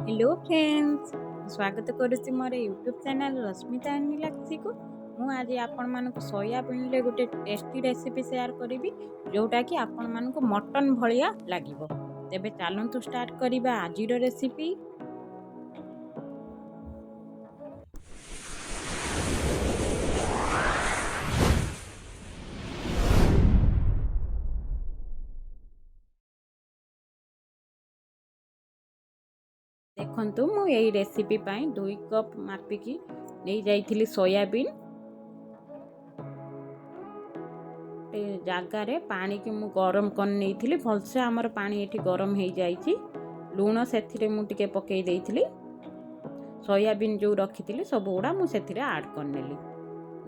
Hello friends, ସ୍ୱାଗତ କରୁଛି ମୋର ୟୁଟ୍ୟୁବ୍ ଚ୍ୟାନେଲ୍ ରଶ୍ମିତା ନୀଲାକ୍ଷୀକୁ। ମୁଁ ଆଜି ଆପଣମାନଙ୍କୁ ସୋୟାବିନ୍ରେ ଗୋଟେ ଟେଷ୍ଟି ରେସିପି ସେୟାର କରିବି, ଯେଉଁଟାକି ଆପଣମାନଙ୍କୁ ମଟନ୍ ଭଳିଆ ଲାଗିବ। ତେବେ ଚାଲନ୍ତୁ ଷ୍ଟାର୍ଟ କରିବା ଆଜିର ରେସିପି। ଦେଖନ୍ତୁ, ମୁଁ ଏଇ ରେସିପି ପାଇଁ 2 କପ୍ ମାପିକି ନେଇଯାଇଥିଲି ସୋୟାବିନ୍। ଗୋଟେ ଜାଗାରେ ପାଣିକି ମୁଁ ଗରମ କରି ନେଇଥିଲି ଭଲସେ। ଆମର ପାଣି ଏଠି ଗରମ ହେଇଯାଇଛି। ଲୁଣ ସେଥିରେ ମୁଁ ଟିକେ ପକାଇ ଦେଇଥିଲି। ସୋୟାବିନ୍ ଯେଉଁ ରଖିଥିଲି, ସବୁଗୁଡ଼ା ମୁଁ ସେଥିରେ ଆଡ଼୍ କରିନେଲି।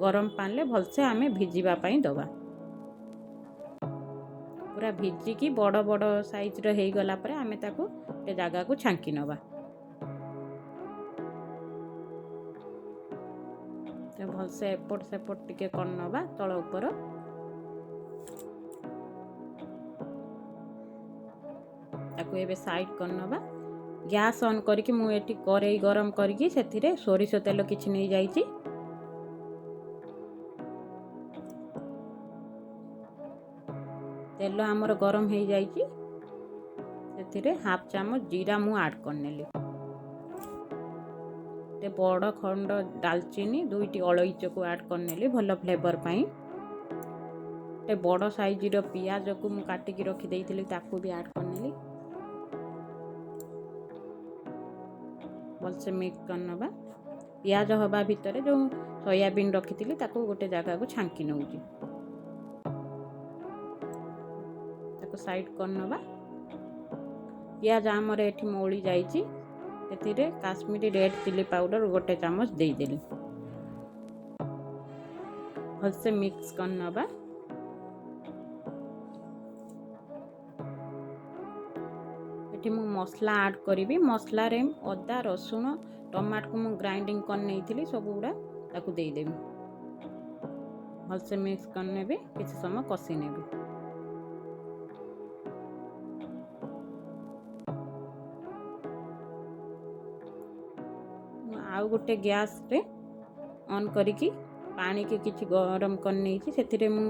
ଗରମ ପାଣିରେ ଭଲସେ ଆମେ ଭିଜିବା ପାଇଁ ଦେବା। ପୁରା ଭିଜିକି ବଡ଼ ବଡ଼ ସାଇଜ୍ର ହେଇଗଲା ପରେ ଆମେ ତାକୁ ଗୋଟେ ଜାଗାକୁ ଛାଙ୍କି ନେବା। ଭଲସେ ଏପଟ ସେପଟ ଟିକେ କରିନେବା, ତଳ ଉପର। ତାକୁ ଏବେ ସାଇଡ଼୍ କରିନେବା। ଗ୍ୟାସ୍ ଅନ୍ କରିକି ମୁଁ ଏଠି କରେଇ ଗରମ କରିକି ସେଥିରେ ସୋରିଷ ତେଲ କିଛି ନେଇଯାଇଛି। ତେଲ ଆମର ଗରମ ହେଇଯାଇଛି। ସେଥିରେ ହାଫ୍ ଚାମଚ ଜିରା ମୁଁ ଆଡ଼୍ କରିନେଲି। ଗୋଟେ ବଡ଼ ଖଣ୍ଡ ଡାଲଚିନି, ଦୁଇଟି ଅଳେଇଚକୁ ଆଡ଼୍ କରିନେଲି ଭଲ ଫ୍ଲେଭର୍ ପାଇଁ। ଗୋଟେ ବଡ଼ ସାଇଜ୍ର ପିଆଜକୁ ମୁଁ କାଟିକି ରଖିଦେଇଥିଲି, ତାକୁ ବି ଆଡ଼୍ କରିନେଲି। ଭଲସେ ମିକ୍ସ କରିନେବା। ପିଆଜ ହେବା ଭିତରେ ଯେଉଁ ସୋୟାବିନ୍ ରଖିଥିଲି, ତାକୁ ଗୋଟେ ଜାଗାକୁ ଛାଙ୍କି ନେଉଛି। ତାକୁ ସାଇଡ଼୍ କରିନେବା। ପିଆଜ ଆମର ଏଠି ମଉଳି ଯାଇଛି। ସେଥିରେ କାଶ୍ମୀରୀ ରେଡ଼୍ ଚିଲି ପାଉଡ଼ର ଗୋଟେ ଚାମଚ ଦେଇଦେଲି। ଭଲସେ ମିକ୍ସ କରିନେବା। ଏଠି ମୁଁ ମସଲା ଆଡ଼୍ କରିବି। ମସଲାରେ ଅଦା, ରସୁଣ, ଟମାଟୋକୁ ମୁଁ ଗ୍ରାଇଣ୍ଡିଙ୍ଗ କରିନେଇଥିଲି ସବୁଗୁଡ଼ା, ତାକୁ ଦେଇଦେବି। ଭଲସେ ମିକ୍ସ କରିନେବି, କିଛି ସମୟ କଷି ନେବି। ଆଉ ଗୋଟେ ଗ୍ୟାସ୍ରେ ଅନ୍ କରିକି ପାଣିକି କିଛି ଗରମ କରିନେଇଛି। ସେଥିରେ ମୁଁ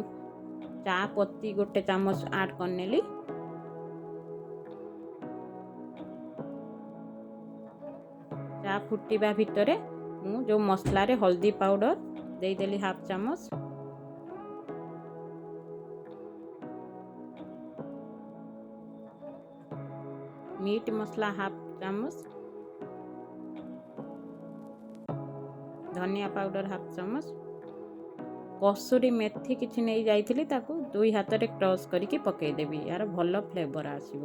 ଚା ପତି ଗୋଟେ ଚାମଚ ଆଡ଼୍ କରିନେଲି। ଚା ଫୁଟିବା ଭିତରେ ମୁଁ ଯେଉଁ ମସଲାରେ ହଳଦୀ ପାଉଡ଼ର ଦେଇଦେଲି ହାଫ୍ ଚାମଚ, ମିଟ୍ ମସଲା ହାଫ୍ ଚାମଚ, ଧନିଆ ପାଉଡ଼ର ହାଫ୍ ଚାମଚ, କସୁରୀ ମେଥି କିଛି ନେଇ ଯାଇଥିଲି, ତାକୁ ଦୁଇ ହାତରେ କ୍ରସ୍ କରିକି ପକାଇଦେବି। ଏହାର ଭଲ ଫ୍ଲେଭର୍ ଆସିବ।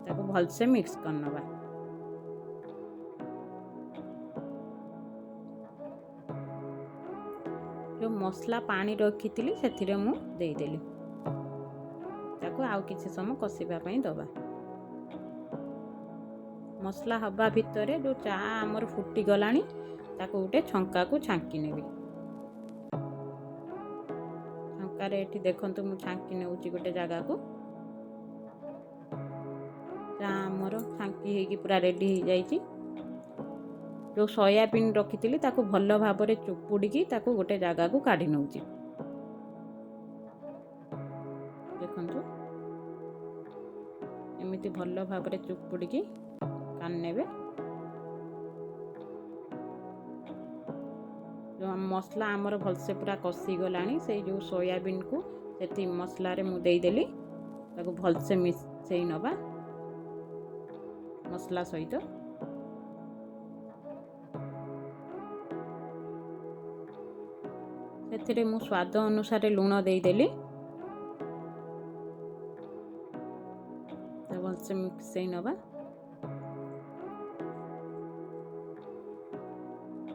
ତାକୁ ଭଲସେ ମିକ୍ସ କରିନେବା। ଯେଉଁ ମସଲା ପାଣି ରଖିଥିଲି, ସେଥିରେ ମୁଁ ଦେଇଦେଲି। ତାକୁ ଆଉ କିଛି ସମୟ କଷିବା ପାଇଁ ଦେବା। ମସଲା ହେବା ଭିତରେ ଯେଉଁ ଚା ଆମର ଫୁଟିଗଲାଣି, ତାକୁ ଗୋଟେ ଛଙ୍କାକୁ ଛାଙ୍କି ନେବି। ଛଙ୍କାରେ ଏଠି ଦେଖନ୍ତୁ, ମୁଁ ଛାଙ୍କି ନେଉଛି ଗୋଟେ ଜାଗାକୁ। ଚା ଆମର ଛାଙ୍କି ହେଇକି ପୁରା ରେଡ଼ି ହେଇଯାଇଛି। ଯେଉଁ ସୋୟାବିନ୍ ରଖିଥିଲି, ତାକୁ ଭଲ ଭାବରେ ଚୁପୁଡ଼ିକି ତାକୁ ଗୋଟେ ଜାଗାକୁ କାଢ଼ି ନେଉଛି। ଦେଖନ୍ତୁ, ଏମିତି ଭଲ ଭାବରେ ଚୁପୁଡ଼ିକି କାଢ଼ି ନେବେ। ଯେଉଁ ମସଲା ଆମର ଭଲସେ ପୁରା କଷିଗଲାଣି, ସେଇ ଯେଉଁ ସୋୟାବିନ୍କୁ ସେଠି ମସଲାରେ ମୁଁ ଦେଇଦେଲି। ତାକୁ ଭଲସେ ମିଶାଇ ନେବା ମସଲା ସହିତ। ସେଥିରେ ମୁଁ ସ୍ୱାଦ ଅନୁସାରେ ଲୁଣ ଦେଇଦେଲି। ଭଲସେ ମିଶାଇ ନେବା।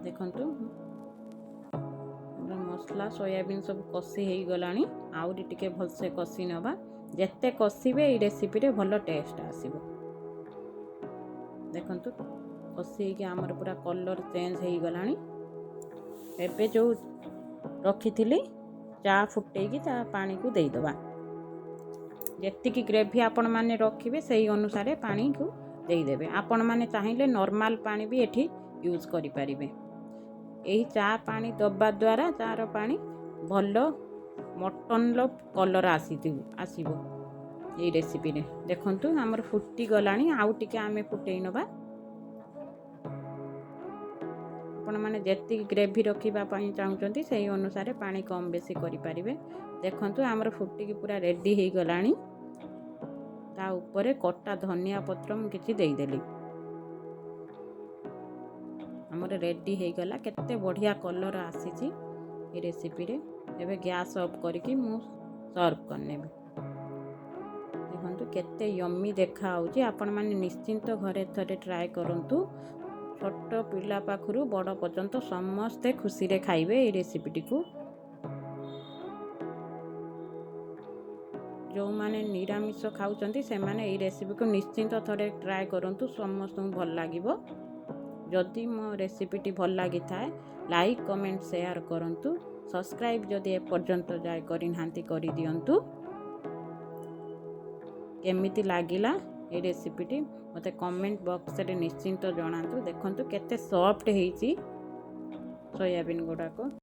ଦେଖନ୍ତୁ, ମସଲା ସୋୟାବିନ୍ ସବୁ କଷି ହେଇଗଲାଣି। ଆହୁରି ଟିକେ ଭଲସେ କଷି ନେବା। ଯେତେ କଷିବେ, ଏଇ ରେସିପିରେ ଭଲ ଟେଷ୍ଟ ଆସିବ। ଦେଖନ୍ତୁ, କଷି ହେଇକି ଆମର ପୁରା କଲର୍ ଚେଞ୍ଜ ହେଇଗଲାଣି। ଏବେ ଯେଉଁ ରଖିଥିଲି ଚା ଫୁଟେଇକି, ତା ପାଣିକୁ ଦେଇଦେବା। ଯେତିକି ଗ୍ରେଭି ଆପଣମାନେ ରଖିବେ, ସେଇ ଅନୁସାରେ ପାଣିକୁ ଦେଇଦେବେ। ଆପଣମାନେ ଚାହିଁଲେ ନର୍ମାଲ୍ ପାଣି ବି ଏଠି ୟୁଜ୍ କରିପାରିବେ। ଏହି ଚା ପାଣି ଦେବା ଦ୍ୱାରା ଚାର ପାଣି ଭଲ ମଟନର କଲର୍ ଆସିବ ଏଇ ରେସିପିରେ। ଦେଖନ୍ତୁ, ଆମର ଫୁଟିଗଲାଣି। ଆଉ ଟିକେ ଆମେ ଫୁଟେଇ ନେବା। ଆପଣମାନେ ଯେତିକି ଗ୍ରେଭି ରଖିବା ପାଇଁ ଚାହୁଁଛନ୍ତି, ସେଇ ଅନୁସାରେ ପାଣି କମ୍ ବେଶୀ କରିପାରିବେ। ଦେଖନ୍ତୁ, ଆମର ଫୁଟିକି ପୁରା ରେଡ଼ି ହେଇଗଲାଣି। ତା ଉପରେ କଟା ଧନିଆ ପତ୍ର ମୁଁ କିଛି ଦେଇଦେଲି। ଆମର ରେଡ଼ି ହେଇଗଲା। କେତେ ବଢ଼ିଆ କଲର୍ ଆସିଛି ଏ ରେସିପିରେ। ଏବେ ଗ୍ୟାସ୍ ଅଫ୍ କରିକି ମୁଁ ସର୍ଭ କରିନେବି। ଦେଖନ୍ତୁ, କେତେ ୟମି ଦେଖାହେଉଛି। ଆପଣମାନେ ନିଶ୍ଚିନ୍ତ ଘରେ ଥରେ ଟ୍ରାଏ କରନ୍ତୁ। ଛୋଟ ପିଲା ପାଖରୁ ବଡ଼ ପର୍ଯ୍ୟନ୍ତ ସମସ୍ତେ ଖୁସିରେ ଖାଇବେ ଏଇ ରେସିପିଟିକୁ। ଯେଉଁମାନେ ନିରାମିଷ ଖାଉଛନ୍ତି, ସେମାନେ ଏଇ ରେସିପିକୁ ନିଶ୍ଚିନ୍ତ ଥରେ ଟ୍ରାଏ କରନ୍ତୁ। ସମସ୍ତଙ୍କୁ ଭଲ ଲାଗିବ। ଯଦି ମୋ ରେସିପିଟି ଭଲ ଲାଗିଥାଏ, ଲାଇକ୍, କମେଣ୍ଟ, ସେୟାର କରନ୍ତୁ। ସବସ୍କ୍ରାଇବ୍ ଯଦି ଏପର୍ଯ୍ୟନ୍ତ ଯାଏ କରିନାହାନ୍ତି, କରିଦିଅନ୍ତୁ। କେମିତି ଲାଗିଲା ଏ ରେସିପିଟି, ମୋତେ କମେଣ୍ଟ ବକ୍ସରେ ନିଶ୍ଚିନ୍ତ ଜଣାନ୍ତୁ। ଦେଖନ୍ତୁ, କେତେ ସଫ୍ଟ ହେଇଛି ସୋୟାବିନ୍ ଗୁଡ଼ାକ।